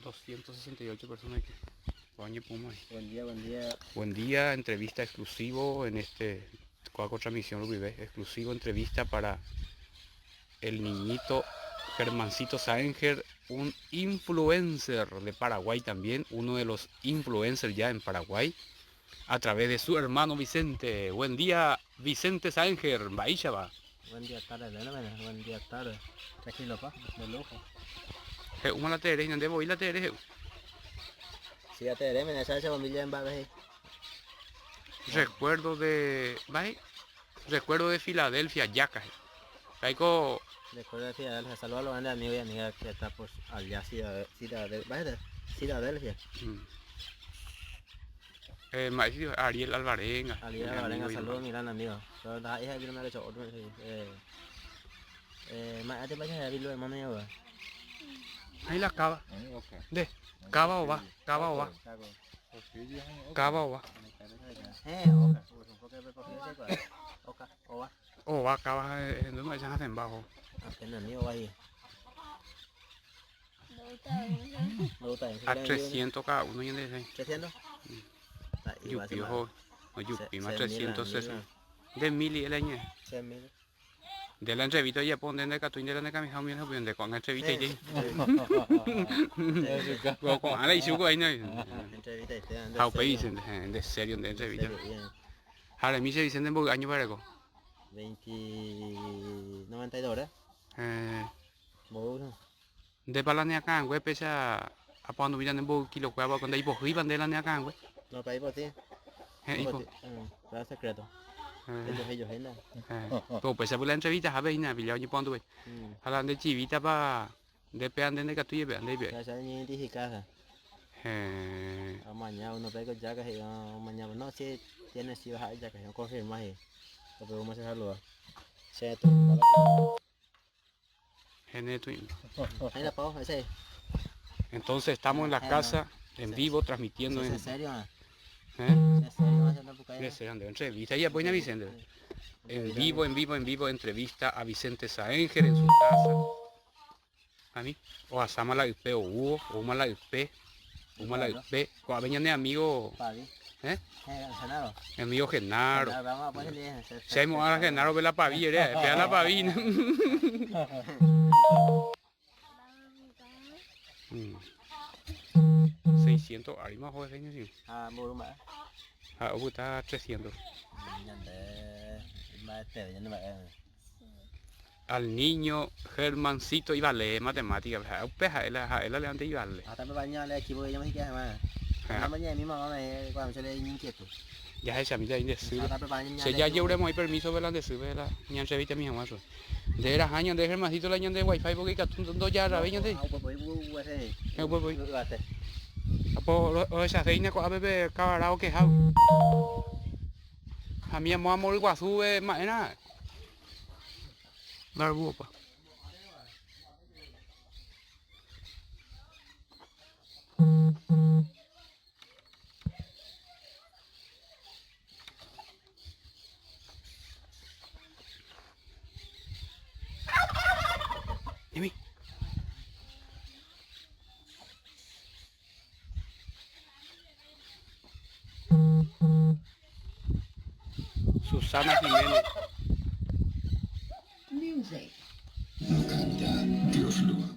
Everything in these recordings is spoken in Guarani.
268 personas aquí. Buen día, buen día. Buen día, entrevista exclusivo en este Coaco Transmisión Rubivé, exclusivo entrevista para el niñito Germancito Saenger, un influencer de Paraguay también, uno de los influencers ya en Paraguay, a través de su hermano Vicente. Buen día, Vicente Saenger, va. Buen día, tarde, buen día, tarde. Tranquilo, pa, de lujo. He'úma la terere, ñande voi la terere he'u. Sí, la terere, me esa familia en Babe. Recuerdo de, ¿vai? Recuerdo de Filadelfia, Yaca. Caico. Recuerdo de Filadelfia, saludos a los grandes amigos y amigas que están por allá, Filadelfia. Filadelfia. Ariel Alvarenga. Ariel Alvarenga, saludos mi gran amigo. Pero la hija que no me ha hecho otro. Ma, te vayas a verlo, hermano, ya va. Ahí la cava. De, cava o va, cava o va. Cava o va. O va, cava, no me echan hacen bajo. A 300 cada uno, ¿y dónde 300? Yupi, ojo. No, yupi, más 360. De mil y el año. De la entrevista ya pon de catuín de la camisa mi no de con entrevista y con ala y suco ahí no. Entrevista y How pe dicen de serio de entrevista. Ahora mi se dicen de año para co. 20 92, ¿eh? De palane acá, güey, pesa a cuando miran en bo kilo cueva cuando hay po de la acá, güey. No, pa ahí sí. Hijo. Para secreto. Ellos Pues pesa por la entrevista, a ver, na pillado ni pondo, güey. Halan de chivita pa de pe anden de catuye pe ande pe. Ya ya ni identificada. Mañana uno pega ya que mañana no si tiene si vas a ya que no confirma ahí. Pero vamos a saluda. Se tu. Ahí la pago, ese. Entonces estamos en la casa en vivo transmitiendo en serio? ¿Eh? De entrevista y apoya a Vicente. En vivo, en vivo, en vivo, entrevista a Vicente Saenger en su casa. A mí, o a Sama la IP o Hugo, o Uma la IP, Uma la IP, o a de amigo. ¿Eh? Genaro. Amigo Genaro. Se a Genaro ve la pavilla, ve la pavina. 600, arriba joder, sí. Ah, más. Ah, está 300. Al niño Germancito iba a leer matemáticas. Él iba a leer. Hasta me baña el equipo ella me dice que mi mamá me cuando se le inquieto. Ya esa mitad de sube. Se ya llevaremos ahí permiso de la de sube la ni entrevista mi mamá. De era años de Germancito la de wifi porque catundo ya la veña de. Pues Apo o esa reina ko abe cabarao que jau. A mi amor amor guazú ma era. Barbu pa. Emi. Susana Jiménez. Music. No canta, Dios lo ama.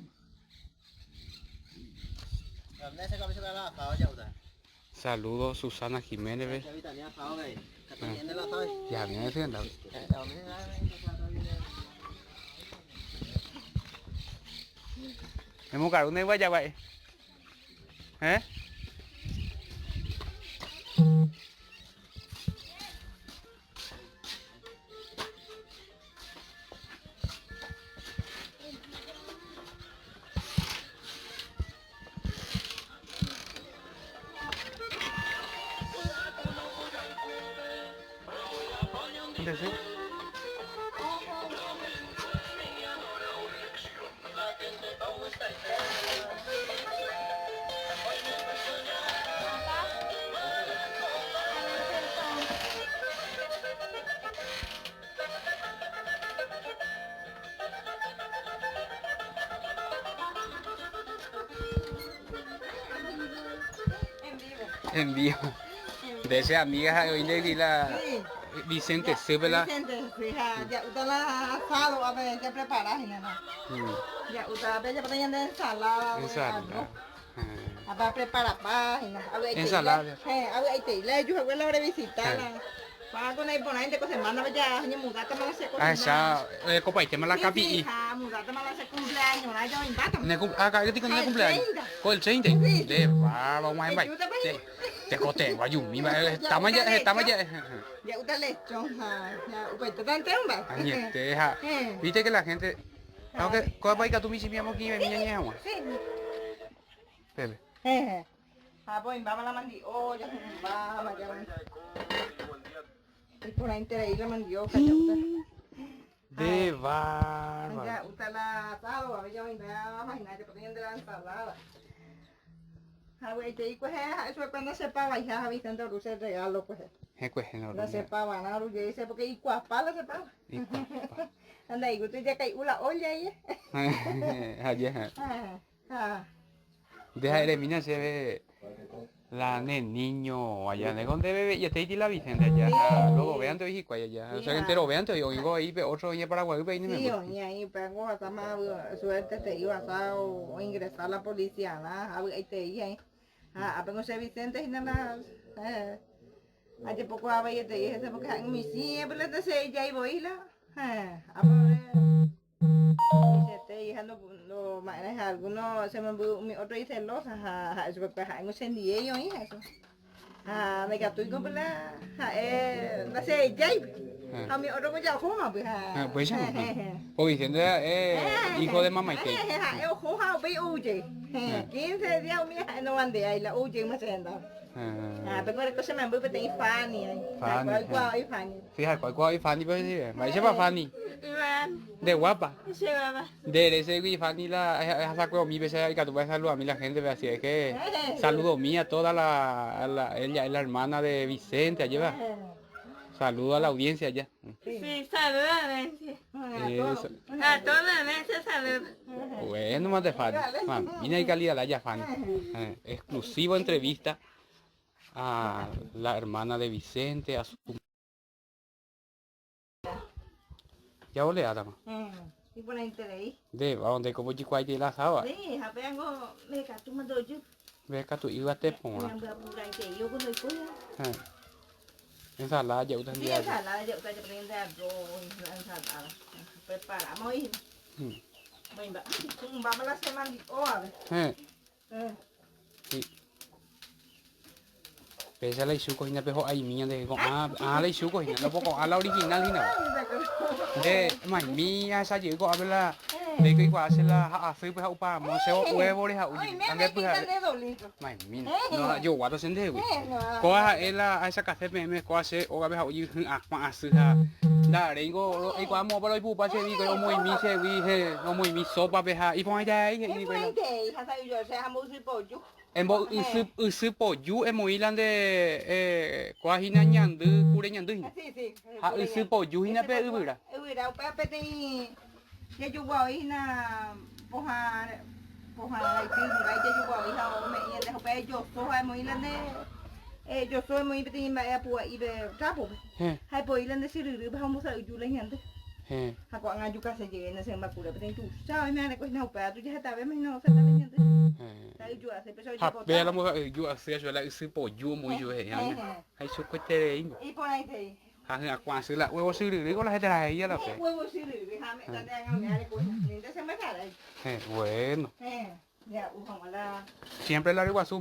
Saludos Susana Jiménez. Ya viene diciendo. Hemos caro un guayabay. ¿Eh? ¿Dónde sí? Envío. De ese amiga ha'e oĩ ndégui la Vicente sýpe la. Vicente sy ha ja'úta la asado ápe japrepara hína la. Ja'úta ápe jajapóta ñande ensalada de arroz. Ápe apreparapa hína. Ensalada. Avy'aitei la eju hague la ore visita la. Pa'áko naiporãinte ko semana-pe ja oñemudátama la che cocina. Ahecha kopaitéma la kapi'i. Sí, sí, ja amudátama la che cumpleaños-rã ja oĩmbátama. Ne cum, ah, ka'aýti ko ne cumpleaños. Ko el 30. Nde barba og̃uahẽmbaite. Tekotevẽ guajumi mba'e hetáma ja'e, hetáma ja'e. Ja'úta lechón ha ja'upaitéta entero mba'e. Añete ha viste que la gente, aunque kóva ikatu michĩmi amokĩvemi ñañe'ẽ hag̃ua. Sí. Pépe. Hehe. Ha poĩmbáma la mandi'o, jahu'ũmbáma, ja. Iporãiterei la mandi'o kaja'úta. De bárbaro. Ja'úta la asado, avei ja oĩmbáma hína jajapóta ñande la ensalada. Ha vy'aitei kuehe ha'e chupekuéra ndachepavaiha ha Vicente oru che regalo kuehe. He kuehe no oru. Ndachepavarã oru jey che porque ikuapa la chepava. Ikuapa. Ha ndaigútei jakai'u la olla aie. Ha je. Ha. Nde ha eremína chéve la ne niño allá ne donde bebe'ietéiti la Vicente allá ha lodovéante oĩ hikuái allá o sea que enterovéante oĩ oĩvo ahí pe otro oĩ Paraguaýpe ahí ne Sí, memby. oĩ ahí upévango ohasáma suerte te'i ohasa oingresa la policiarã ha vy'aitei ahí ha ápengo che Vicente hína la ajepokuaa vaietei hese porque ha'éngo michĩ la che ijai voi la ápe Michĩete ha no ma'erã alguno che memby umi otro icelosa ha ha'e chupekuéra ha'éngo chendiéi oĩ ha eso. Ha ndaikatúiko pe la ha'e ndachehejái ha umi otro ko ja ohóma pe ha. Ha upéicha ko Vicente ha'e hijo de mamaite. Ha'e oho ha upéi ou jey. 15 días umi ha'e novandeái la ou jeýma che rendápe. Ha pe ko che memby peteĩ Fanny. Fanny. Ha'ekuéra oikuaa oĩ Fanny. Sí, ha'ekuéra oikuaa oĩ Fanny pe he'ive. Mba'éichapa Fanny? Nde guápa. Che guápa. Nde ere chegui Fanny la ehasakueomi péicha ikatúpa esaludami la gente-pe, así es que saludomi a toda la, la, ella es la hermana de Vicente, ajépa. Saludo a la audiencia allá. Sí, saludo a la audiencia. Eso. A toda la audiencia saludo. Bueno, mate Fanny. Mamina y calidad la ya Fanny. Exclusivo entrevista a la hermana de Vicente, a su Ya oleátama. Iporãiterei. Nde, va nde ko pojikuaáiti la sáva. Sí, ha péango mbeguekatúma ndojy. Mbeguekatu yvate porã. Ñambyapuraiterei oguenoikói. Héẽ. Ensalada ja'úta Sí, ensalada ja'úta japeteĩ nde arroz, ensalada. Preparáma oĩ. Oĩmba. Hu'ũmbáma la che mandi'o ave. Héẽ. Péicha la ichúko hína pe ho'aimi ñande ko'ã ã la ichúko hína, no ko'ã la original hína. Nde maimi ahecha jey ko'ápe la ndéiko oikuaa che la ha'asýpe ha'upa amo che huévore ha'u jepi. Ha nde pyhare. Maimína. No ajoguáta che ndehegui. Kóva ha'e la ahechakase peẽme kóva che ógape ha'u jey hy'akuã asy ha nda'aréingo aikuaa moõpa roipu'upa chegui hikuái omoĩmi chegui he omoĩmi sópape ha iporãiterei he'i hikuái la. Embo'ysy ysy poju emoĩ la nde kóva hína ñandy kure ñandy hína. Ha ysy poju hína pe yvyra. Yvyra upéva peteĩ Jajoguavai hína pohã pohã raity mba'e jajoguavai ha ome'ẽ ñande ha upéva ejoso ha emoĩ la nde ejoso emoĩ peteĩ mba'e apu'a'ipe trapo-pe ha epoi la nde chyryrýpe ha ombosa'yju la ñandy ha ko'ág̃a ajukase jey ne che mbakure peteĩ tuicha oime areko hína upéva tuja hetavéma hína osẽta la ñandy sa'yju asy péicha Ha ojepota péva la ombosa'yju asy chupe la ysypoju omoĩ chupe he'i ha ichukuetereíngo. Iporãiterei. Ha hyakuã asy la huevo chyryry ko la hete la he'íva la fe. Huevo chyryry ha ame'ẽta nde ág̃a umi arekói ha nde che mbakarái. He, bueno. He, ja'u hag̃ua la. Siempre la ryguasu.